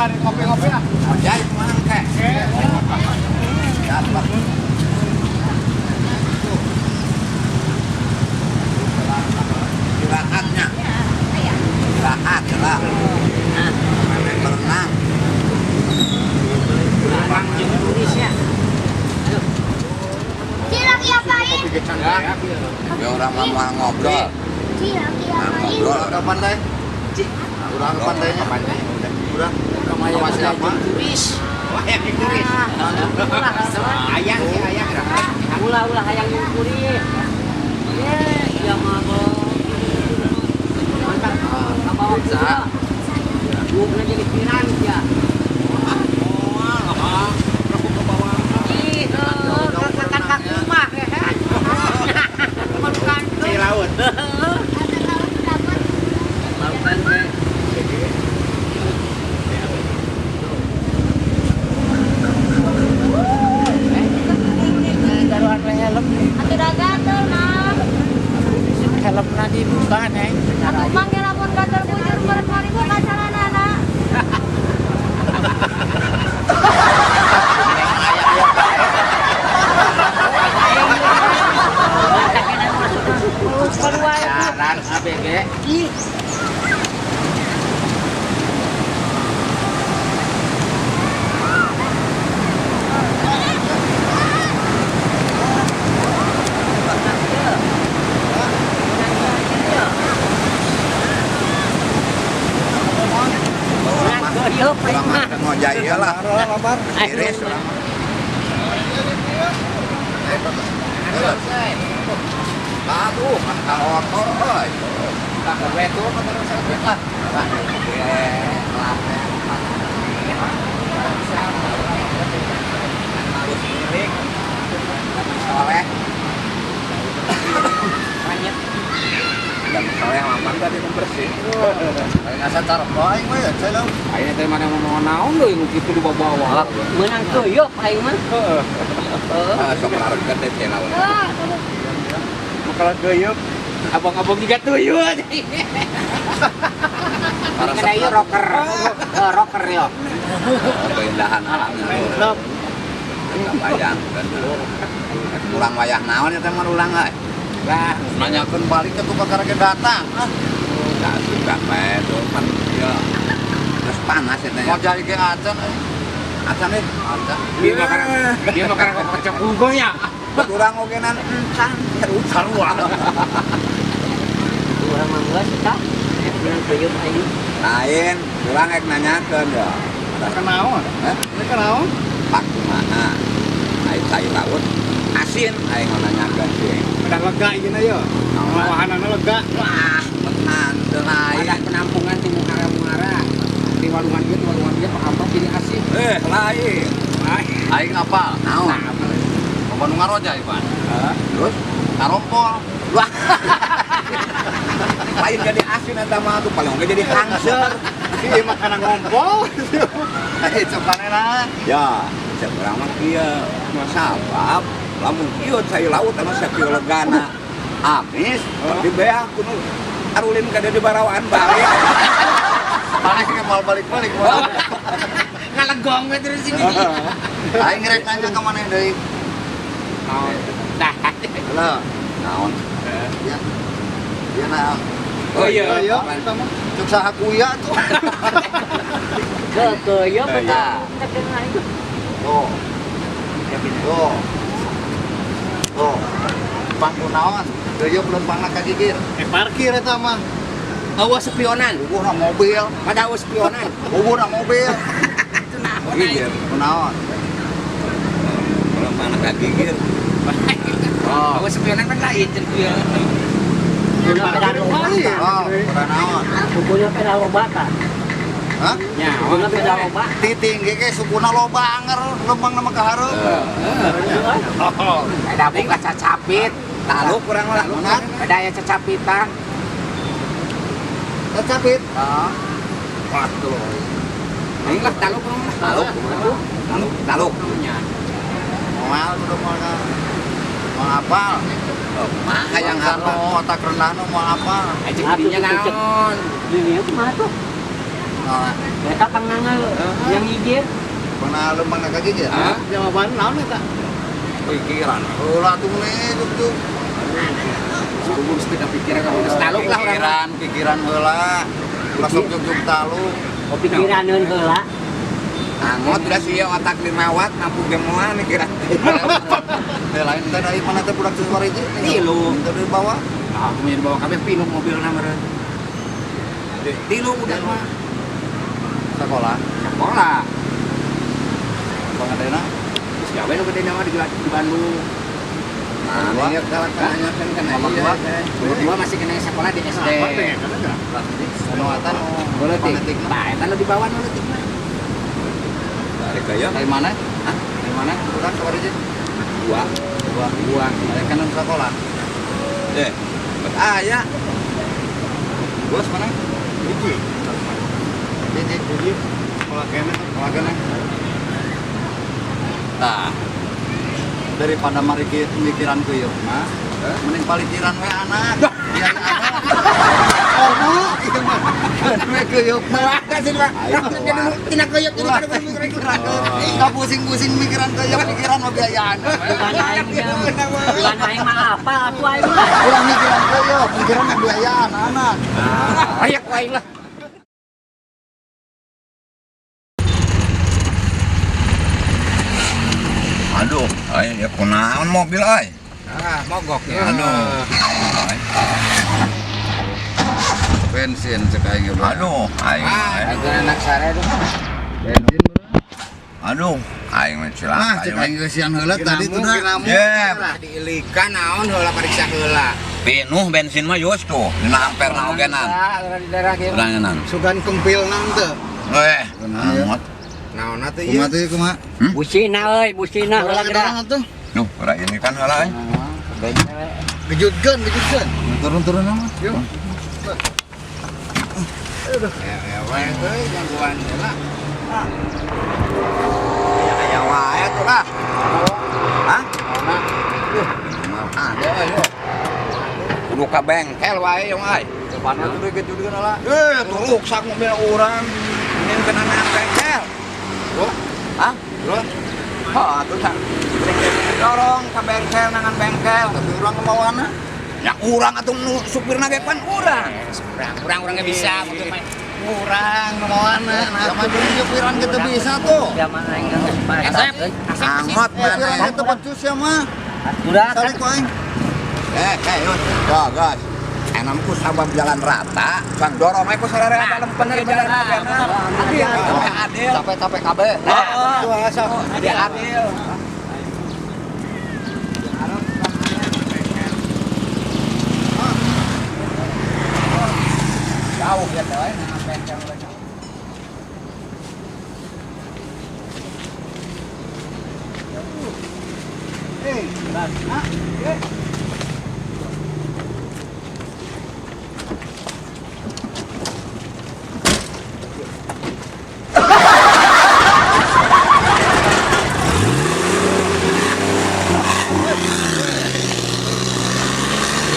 Lah ngopi-ngopi ah. Ya itu mah engke. Dapat. Istirahatnya. Istirahat lah. Berenang. Urang jeung turisnya. Ci lagi apain? Ya orang mah ngobrol. Ci lagi apain? Ngobrol. Ke pantai. Urang ke pantainya. Udah. Sama siapa? Turis. Wah, yang turis. Ayang sih ayang. Ulah-ulah hayang jeung turis. Ye, ieu mah bo. Mantap. Kabawa kuda. Buukna jadi piran ya. Ih, kan kakumah kan. Di laut. Ada laut dapat. Lautan teh. Taruhan we helm. Atuh dah gatel, Mang. Helmna dibuka neng. Atuh Mang ge lamun gatel bujur meureun maribu ka calanana. Jalan ABG. Ih. Orang mah ngojay ieu lah. Iris urang mah. Aduh, kan kaotor euy. Lah, gue tuh terus sakit lah. Lah, lah. Harus milik. Soleh. Banyak. Dan soleh aman tadi bersih. Aing asa carok aing mah ya, cai laut. Aing teh mana mau naon deui nu kitu dibawa-bawa. Meunang keuyeup aing mah. Heeh. Heeh. Ah, sok lareukeun teh cai laut. Kalau geuyeub abang-abang juga tuyul. Para Kada ieu rocker. Rocker yo. Keindahan alamnya. Bayang kan. Pulang wayah naon ya teh mah ulang euy. Lah, Nanyakeun balik ke tukang karek datang. Ah, Enggak suka bae tuh pan ieu. Terus panas ya teh. mau jadi ge acan euy. Acan euy. Acan. dia mah karena kocok unggul ya. Urang oge nan encan Sarua. Urang mah geus tah. Meunang keuyeup aing. Lain, urang rek nanyakeun ya. Kenaon? Hah? Ini kenaon? Pak kumaha? Ai cai laut asin aing mau nanyakeun sih. Udah lega ieu yo. Wahanana lega. Wah, menang teu lain. Ada penampungan di muara-muara. Di walungan ieu, di walungan ieu pakampung jadi asin. Eh, lain. Aing apal. Naon? Ke Bandung Ngaroja Ivan. Terus Karompol. wah. Lain jadi asin eta mah tuh paling oge jadi hangseur. Iya makanan ngompol. Eh, cokanena. Ya, cek urang mah kieu. Sabab lamun kieu cai laut anu sakieu legana. Amis, di beak kudu arulin ka di barawaan balik. Paling mau balik-balik. Ngalegong we terus ini. Aing rek nanya ke mana deui? Naon? Dah. Lah, Naon? ya. Iya nah. Oh iya. Iya, cuk saha kuya tuh. Keuyeup Iya. eta. Tuh. Tuh. Tuh. Pangku naon? Deui lempangna ka gigir. Parkir eta mah. Awas spionan. Bubuhna mobil, Pada awas spionan. bubuhna mobil. Gigir. Kunaon? Kalau mana ka gigir. Oh. Awas spionan kan lain cenah ieu. Sukuna peda loba. Oh, kunaon? Sukuna peda loba tah. Hah? Nya, Sukuna peda loba. Titinggi ge sukuna loba anger lempangna mah ka hareup. Ada buka cacapit. Taluk urang mah lah. Naon? Ada aya cacapitan. Cacapit. Heeh. Waduh. Aing lah taluk urang mah. Taluk kumaha? Taluk, taluk. Nya. Moal kudu moal ka. Moal apal. Oh, kumaha yang Anu apa? otak rendah nu moal apal. Aja dinya naon? Ini kumaha tuh? Nah, Eta pangnana yang ngijir. pernah lempang ka gigir? Hah? Jawaban naon eta? Pikiran. Ulah tuh meni juk-juk. Sebelum teu kapikiran ka geus taluk lah urang. Pikiran, pikiran heula. Ulah sok juk-juk taluk. Oh pikiraneun heula. Angot udah sih otak dirawat mampu gemoan mikiran. Teh lain teh dari mana teh budak Ciswar hiji? Tilu. Teh dari bawah. Nah, aku mau dibawa kabeh pinuh mobilna meureun. Tilu udah mah. Sekolah. Sekolah. Pangadena. Geus gawe nu gede mah di Bandung. Nah, ini kalau tanyakan kan Mama tua. Dua masih kena sekolah di SD. Nu atan Leutik. panetik. Tah eta nu dibawa nu leutik mah. Tarik gaya. Dari mana? Hah? Dari mana? Budak Ciswar hiji. Dua. Dua. Dua. Ada kan nu sekolah. Eh, ah ya. Bos mana? Hiji. Hiji. Hiji. Sekolah kene. Sekolah kene. Tah, Daripada mari mikiran kuyuk mah, mending palikiran we anak. Biar anak. Oh, ieu mah. Kan we kuyuk mah. Wah, sih Pak. Tina koyok jadi kada mikiran. Enggak pusing-pusing mikiran kuyuk, mikiran mah biayaan. Bukan aing bukan aing mah apa atuh aing mah. Ulah mikiran kuyuk, mikiran mah biayaan anak. Ayak aing lah. Aduh, ay, ya kunaon mobil ay. Ah, mogok ya. Aduh. Ay. Bensin cek aing ge. Aduh, aing. Ah, ay. itu anak sare tuh. Bensin bro. Aduh, aing mah Ah, cilaka. cek aing geus sian heula tadi tuh dah. Yeah. Diilikan naon heula pariksa heula. Pinuh bensin mah yus tuh, dina ampere na ogenan. Urang di daerah kieu. Urangenan. Sugan kempil nang teu. Eh, angot. Naon atuh ieu? Kumaha teh kumaha? Busina euy, busina heula geura. Orang atuh. Duh, ora ini kan heula ay. Kejutkeun, kejutkeun. Turun-turun mah. Yuk. Ya, ya, wae euy gangguan heula. Aya wae tuh lah. Hah? Ada ayo. Kudu ka bengkel wae yang ay. Mana tuh kejutkeun heula. Eh, tuh ruksak mobil urang. Ini kena nang bengkel. Bro, Hah? bro. Oh, tuh sang. Dorong ke bengkel nangan bengkel. Tapi urang kemauanna. Ya urang atuh nu supirna ge pan urang. Urang urang ge bisa mobil mah. Urang kemauanna. Nah, mah nyupiran kita bisa tuh. Zaman aing geus Asep, euy. asep. Angot Nyupiran mana. kita pecus ya mah. Udah kan Salik ku aing. Eh, yuk. Gas, gas. Enamku sabab jalan rata, sang dorong ku sararea dalam bener jalan rata. Adil, adil. Capek-capek kabeh. Heeh. Adil, adil. Jauh ya teh, nah bengkel mereka. Eh, nah, eh.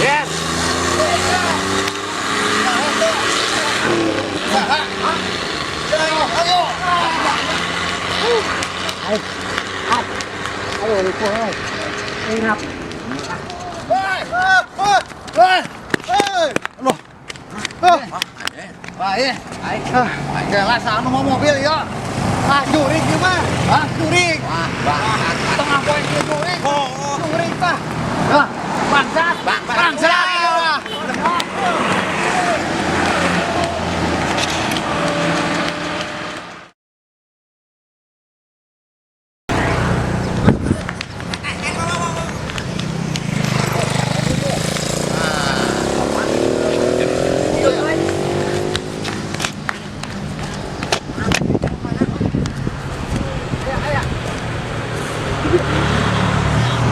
Yes. Ayo ripuh euy. Ingat. Wah, iya. Jelas anu mau mobil ya. Ah, jurik ieu mah. Ah, jurik. Wah, bangsat. Tengah poe kieu jurik. Jurik tah. Ah, Bangsat. bangsat.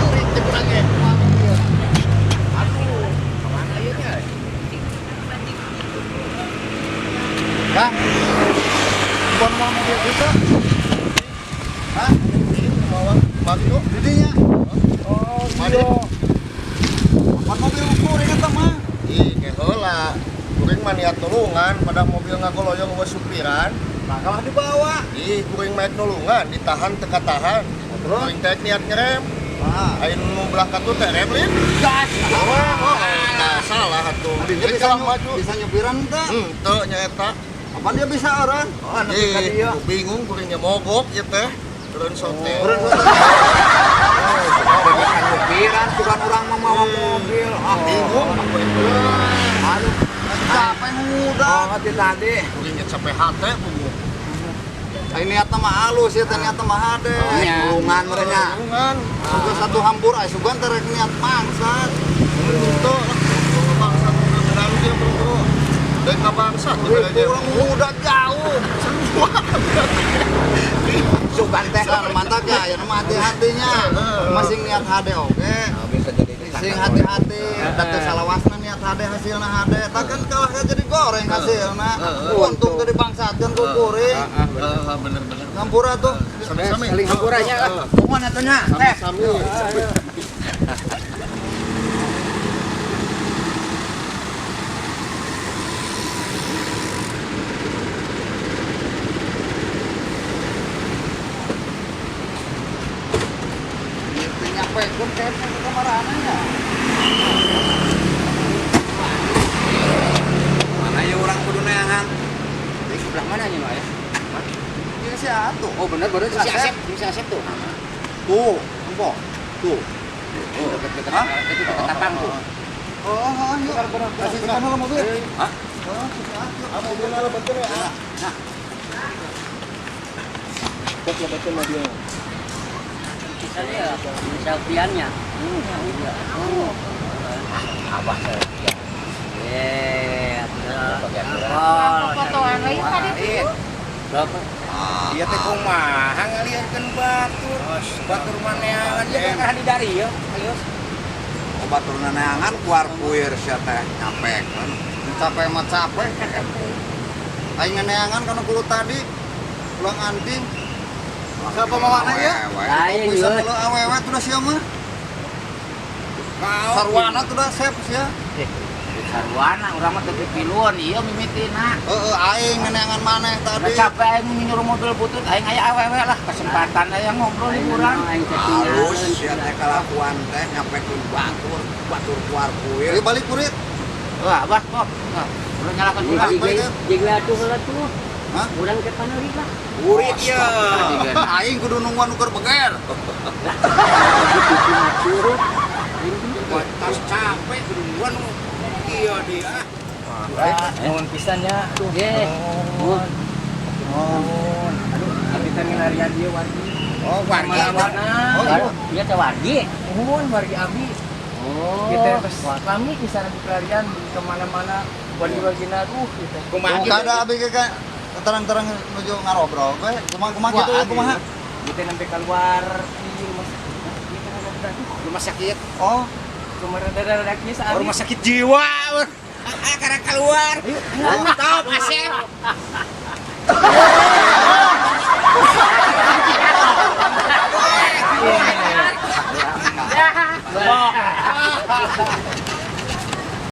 Jurik teh kurang ge. Kang. Bon mau mobil itu. Hah? Bawa didinya. Oh, iya. Ban mobil ukur inget mah. Ih, ke heula. Kuring mah niat nulungan pada mobil ngagoloyong eueuh supiran. Nah, kalah dibawa. Ih, kuring mah nulungan, ditahan teu katahan. Kuring teh niat ngerem. Ah, Ayeuna nu belah katuh teh rem lin. gas. Oh, nah, salah atuh. Dia Jadi bisa kalah maju. bisa nyupiran teh. Henteu nya eta. Apa dia bisa orang? Oh, nepi ka Ih, dieu. bingung kuringnya mogok ieu teh. Turun sote. Urang sote. Bisa nyupiran sugan urang mah mawa mobil. Ah, Bingung kuring. Aduh, capek muda. Oh, ti tadi. Kuringnya capek hate puguh. Ai niatna mah halus ya, teh niatna mah hade. Iya. Tulungan merenya. Tulungan. Sugan satu hambur ai sugan teh rek niat mangsat. Henteu lah bangsat benar dia bro. Dan ka bangsat Urang muda jauh. Sugan teh. San mantap ya, ya mah hati-hatinya. Masing niat hade oke. Bisa jadi Sing hati-hati, da teu salawasna niat hade hasilna hade. Takkan kalah ka jadi goreng hasilna. Untung teu dibangsatkeun ku kuring. Heeh, bener-bener. Ngampura tuh. Sami-sami. Saling hampuranya lah. Kumaha atuh nya? Teh. Sami. Itu nyampekeun kayaknya ke kamarana nya. Mana ya urang kudu neangan? Di sebelah mana nih, Pak ya? Ieu si atuh. Oh, bener bener si Asep, si Asep tuh. Tuh, empok. Tuh. Oh, dekat-dekat itu dekat tapang tuh. Oh, oh, yuk. Kasih sekarang lah mobil. Hah? Oh, si atuh. Ah, mobilnya lebetin ya. Nah, Cek lebetin mobilnya. Bisa ya, selfie-annya. Iya. Oh. Abah saya. Eh, Fotoan we tadi tuh. Berapa? Dia teh kumaha ngalieurkeun batur. Batur maneangan dia kan di dari ya. Ayo. Obat turunan neangan kuar kuir sia teh nyampekeun. Capek mah capek. Aing ngeneangan kana kulo tadi. Pulang anting. Siapa mawana ya? Lain Bisa yeuh. kalau awewe tuh dah sia mah. Sarwana tuh dah sep sia. Sarwana urang mah teu pipiluan ieu mimitina. Heeh, aing ngeneangan maneh Udah tadi. capek aing nyuruh mobil butut aing aya awewe lah kesempatan aya ngobrol Aing hiburan. aing teh Halus sia teh kalakuan teh nyampekeun batur, batur kuar kuir. Jadi balik kurit. Wah, abah kok. Wah, udah nyalakan urang. Jeung we atuh heula tuh. Hah? Urang ke paneuri lah. Kurit ya. Aing kudu nungguan ukur beger. Tas capek duluan iya dia. Nuhun pisan nya. Nggih. Nuhun. Nuhun. Aduh, abi teh milarian ieu wargi. Oh, wargi. Mana-mana. Oh, iya teh wargi. Nuhun wargi abi. Oh. Kita tos kami pisan abi pelarian kemana-mana wargi-wargina aduh kita. Kumaha Tuh gitu. kada abi ge ka terang-terang nuju ngarobrol we. Kumaha kumaha kitu ya kumaha? Kita sampai keluar di rumah sakit. Kita ngomong aduh, Rumah sakit. Oh, kemarin ada kieu Oh, rumah sakit jiwa. Karena keluar. Stop, Asep.